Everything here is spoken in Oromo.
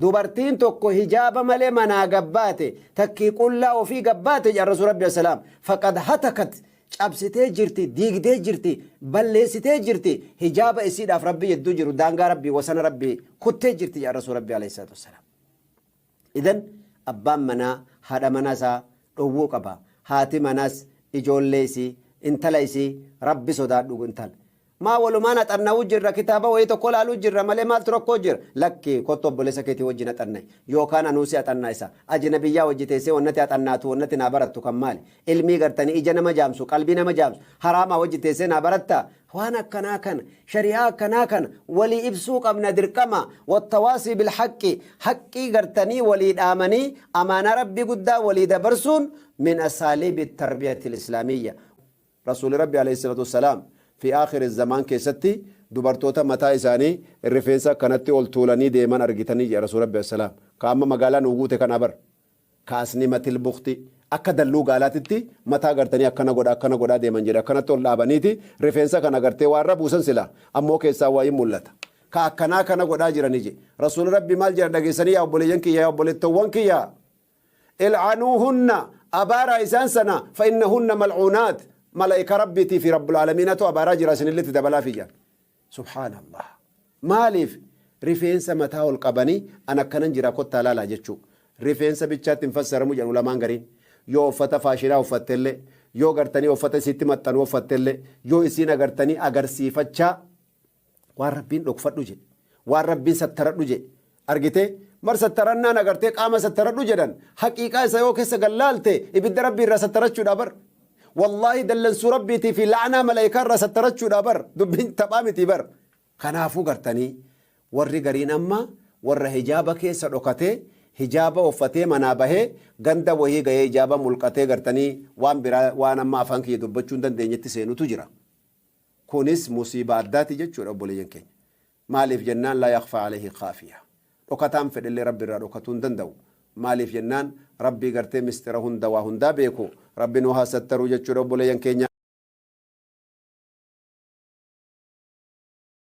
Dubartiin tokko hijaaba malee manaa gabbaate, takkii qullaa ofii gabbaate jedhan Rasuul Rabbi salaam, faqad hatakat, cabsitee jirti, diigdee jirti, balleessitee jirti, hijaaba isiidhaaf Rabbi jidduu jiru, daangaa Rabbii, wasana Rabbii kuttee jirti jedhan Rasuul Rabbi alayhi salaatu wassalaam. Idan abbaan manaa haadha manaa isaa dhowwuu qaba. Haati manaas ijoollee isii, intala isii, Rabbi sodaadhu intala. Maa walumaan haxanna'uu jirra, kitaaba wayii tokko laaluu jirra malee maaltu rakkoo jira? Lakki, kottu obboleessa keetii wajjin haxanna'i. Yookaan anuu si haxannaa isa. Ajnabiyyaa wajji teessee wannati haxannaatu, wannati naa barattu kan maali? Ilmii gartanii ija nama jaamsu, qalbii nama jaamsu, haraamaa wajji teessee naa barattaa? Waan akkanaa kana, shari'aa akkanaa kana walii ibsuu qabna dirqama. Wattawaasii bilhaqqi, haqqii gartanii walii dhaamanii amaanaa Rabbii guddaa walii dabarsuun min asaaliibi tarbiyatil islaamiyya. Rasuulli Rabbii aleyh salaatu wassalaam fi aakhiri zamaan keessatti dubartoota mataa isaanii rifeensa akkanatti ol tuulanii deeman argitanii jedhe Rasuulli Rabbii aleyh salaam. Ka amma magaalaa nuu guute kanaa bar. Ka asnimatil bukti akka dalluu gaalaatitti mataa gartanii akkana godha akkana godhaa deeman jedhe, akkanatti ol dhaabaniiti rifeensa kana gartee waa irra buusan, sila ammoo keessaa waa hin mul'ata. Ka akkanaa kana godhaa jiranii jedhe. Rasuulli Rabbii maal jedhan dhageessanii yaa obboleeyyan kiyya, yaa obboleettowwan kiyya? Il'anuuhunna, abaaraa isaan sana, fa innahunna mal'uunaat, malaa'ika Rabbiitii fi Rabbul Aalamiinatu abaaraa jira, isinillee itti dabalaafi jedhan. Subhaanallah. Maaliif rifeensa mataa ol qabanii an akkanan jira kottaa laalaa jechuu. Rifeensa bichaatti hin fassaramu jedhan ulamaan gariin. Yoo uffata faashinaa uffattellee, yoo gartanii uffata isiitti maxxanu uffattellee, yoo isiin agartanii agarsiifachaa waan Rabbiin dhokfadhu jedhe, waan Rabbiin sattaradhu jedhe, argitee mar sattarannaan agartee qaama sattaradhu jedhan, haqiiqaa isa yoo keessa gallaalte ibidda Rabbii irraa sattarachuudha bar. Wallaahi dallansuu Rabbiitii fi la'anaa malaayikaa irraa sattarachuudha bar, dubbiin taphaa miti bar. Kanaafuu gartanii warri gariin amma warra hijaaba keessa dhokatee hijaaba uffatee manaa bahee ganda wahii gahee hijaaba mulqatee gartanii waan biraa, waan amma afaan kiyya dubbachuu hin dandeenyetti seenutu jira. Kunis musiibaa addaati jechuudha obboleeyyan keenya. Maaliif jennaan laa yakhfaa alayhi khaafiya. Dhokataan fedhellee Rabbi irraa dhokatuu hin danda'u. Maaliif jennaan Rabbii gartee misxira hunda waa hundaa beeku. Rabbi nu haa sattaruu jechuudha obboleeyyan keenya.